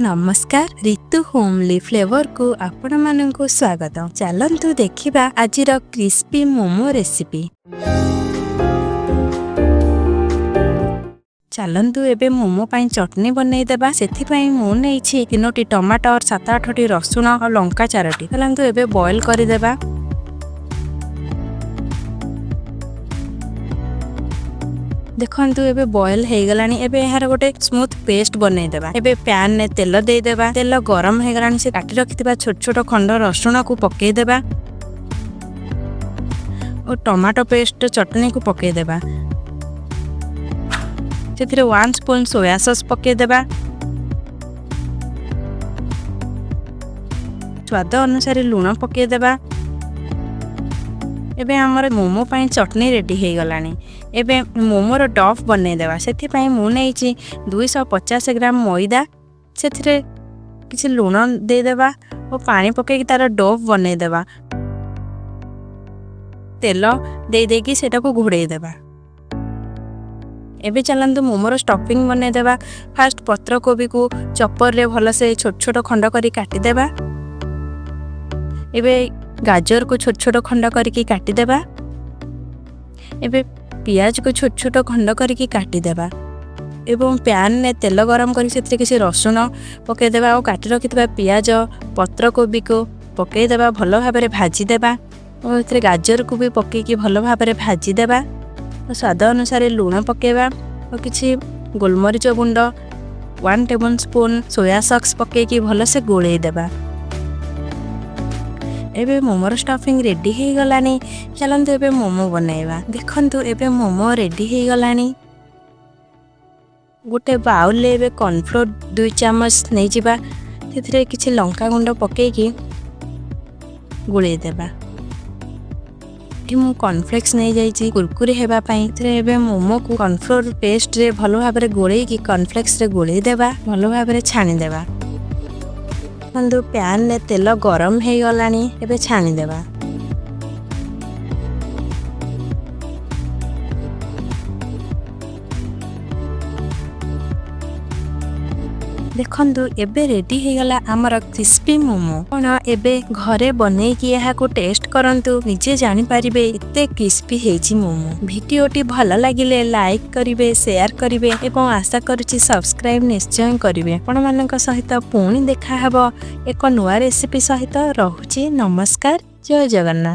ନମସ୍କାର, ରିତୁ ହୋମଲି ଫ୍ଲେଭରକୁ ଆପଣମାନଙ୍କୁ ସ୍ୱାଗତ। ଚାଲନ୍ତୁ ଦେଖିବା ଆଜିର କ୍ରିସ୍ପି ମୋମୋ ରେସିପି। ଚାଲନ୍ତୁ ଏବେ ମୋମୋ ପାଇଁ ଚଟନି ବନେଇଦେବା। ସେଥିପାଇଁ ମୁଁ ନେଇଛି 3ଟି ଟମାଟର, 7-8ଟି ରସୁଣ ଆଉ ଲଙ୍କା 4ଟି। ଚାଲନ୍ତୁ ଏବେ ବଏଲ କରିଦେବା। ଦେଖନ୍ତୁ, ଏବେ ବଏଲ ହେଇଗଲାଣି। ଏବେ ଏହାର ଗୋଟେ ସ୍ମୁଥ ପେଷ୍ଟ ବନେଇଦେବା। ଏବେ ପ୍ୟାନରେ ତେଲ ଦେଇଦେବା। ତେଲ ଗରମ ହେଇଗଲାଣି। ସେ କାଟି ରଖିଥିବା ଛୋଟ ଛୋଟ ଖଣ୍ଡ ରସୁଣକୁ ପକେଇଦେବା ଓ ଟମାଟୋ ପେଷ୍ଟ ଚଟଣିକୁ ପକେଇଦେବା। ସେଥିରେ 1 ସ୍ପୁନ୍ ସୋୟା ସସ୍ ପକେଇଦେବା। ସ୍ୱାଦ ଅନୁସାରେ ଲୁଣ ପକେଇଦେବା। ଏବେ ଆମର ମୋମୋ ପାଇଁ ଚଟଣି ରେଡ଼ି ହେଇଗଲାଣି। ଏବେ ମୋମୋର ଡଫ୍ ବନେଇଦେବା। ସେଥିପାଇଁ ମୁଁ ନେଇଛି 250 ଗ୍ରାମ ମଇଦା। ସେଥିରେ କିଛି ଲୁଣ ଦେଇଦେବା ଓ ପାଣି ପକେଇକି ତାର ଡୋଫ୍ ବନେଇଦେବା। ତେଲ ଦେଇଦେଇକି ସେଟାକୁ ଘୋଡ଼େଇ ଦେବା। ଏବେ ଚାଲନ୍ତୁ ମୋମୋର ଷ୍ଟଫିଂ ବନେଇଦେବା। ଫାଷ୍ଟ ପତ୍ରକୋବିକୁ ଚପରରେ ଭଲସେ ଛୋଟ ଛୋଟ ଖଣ୍ଡ କରି କାଟିଦେବା। ଏବେ ଗାଜରକୁ ଛୋଟ ଛୋଟ ଖଣ୍ଡ କରିକି କାଟିଦେବା। ଏବେ ପିଆଜକୁ ଛୋଟ ଛୋଟ ଖଣ୍ଡ କରିକି କାଟିଦେବା ଏବଂ ପ୍ୟାନରେ ତେଲ ଗରମ କରି ସେଥିରେ କିଛି ରସୁଣ ପକାଇଦେବା ଆଉ କାଟି ରଖିଥିବା ପିଆଜ, ପତ୍ରକୋବିକୁ ପକାଇଦେବା, ଭଲ ଭାବରେ ଭାଜିଦେବା ଓ ଏଥିରେ ଗାଜରକୁ ବି ପକାଇକି ଭଲ ଭାବରେ ଭାଜିଦେବା। ସ୍ୱାଦ ଅନୁସାରେ ଲୁଣ ପକାଇବା ଓ କିଛି ଗୋଲମରିଚ ଗୁଣ୍ଡ, 1 ଟେବୁଲ୍ ସ୍ପୁନ୍ ସୋୟା ସକ୍ସ ପକାଇକି ଭଲସେ ଗୋଳେଇ ଦେବା। ଏବେ ମୋମୋର ଷ୍ଟଫିଂ ରେଡ଼ି ହେଇଗଲାଣି। ଚାଲନ୍ତୁ ଏବେ ମୋମୋ ବନେଇବା। ଦେଖନ୍ତୁ, ଏବେ ମୋମୋ ରେଡ଼ି ହେଇଗଲାଣି। ଗୋଟେ ବାଉଲରେ ଏବେ କର୍ଣ୍ଣଫ୍ଲୋର 2 ଚାମଚ ନେଇଯିବା। ସେଥିରେ କିଛି ଲଙ୍କା ଗୁଣ୍ଡ ପକାଇକି ଗୋଳେଇ ଦେବା। ଏଠି ମୁଁ କର୍ଣ୍ଣଫ୍ଲେକ୍ସ ନେଇଯାଇଛି କୁରକୁରେ ହେବା ପାଇଁ। ଏଥିରେ ଏବେ ମୋମୋକୁ କର୍ଣ୍ଣଫ୍ଲୋର ପେଷ୍ଟରେ ଭଲ ଭାବରେ ଗୋଳେଇକି କର୍ଣ୍ଣଫ୍ଲେକ୍ସରେ ଗୋଳେଇ ଦେବା, ଭଲ ଭାବରେ ଛାଣିଦେବା। ଦେଖନ୍ତୁ, ପ୍ୟାନରେ ତେଲ ଗରମ ହେଇଗଲାଣି। ଏବେ ଛାଣିଦେବା। ଦେଖନ୍ତୁ, ଏବେ ରେଡି ହେଇଗଲା ଆମର କ୍ରିସ୍ପି ମୋମୋ। ଆପଣ ଏବେ ଘରେ ବନେଇକି ଏହାକୁ ଟେଷ୍ଟ କରନ୍ତୁ, ନିଜେ ଜାଣିପାରିବେ ଏତେ କ୍ରିସ୍ପି ହେଇଛି ମୋମୋ। ଭିଡ଼ିଓଟି ଭଲ ଲାଗିଲେ ଲାଇକ୍ କରିବେ, ସେୟାର କରିବେ ଏବଂ ଆଶା କରୁଛି ସବସ୍କ୍ରାଇବ୍ ନିଶ୍ଚୟ କରିବେ। ଆପଣମାନଙ୍କ ସହିତ ପୁଣି ଦେଖାହେବ ଏକ ନୂଆ ରେସିପି ସହିତ। ରହୁଛି, ନମସ୍କାର, ଜୟ ଜଗନ୍ନାଥ।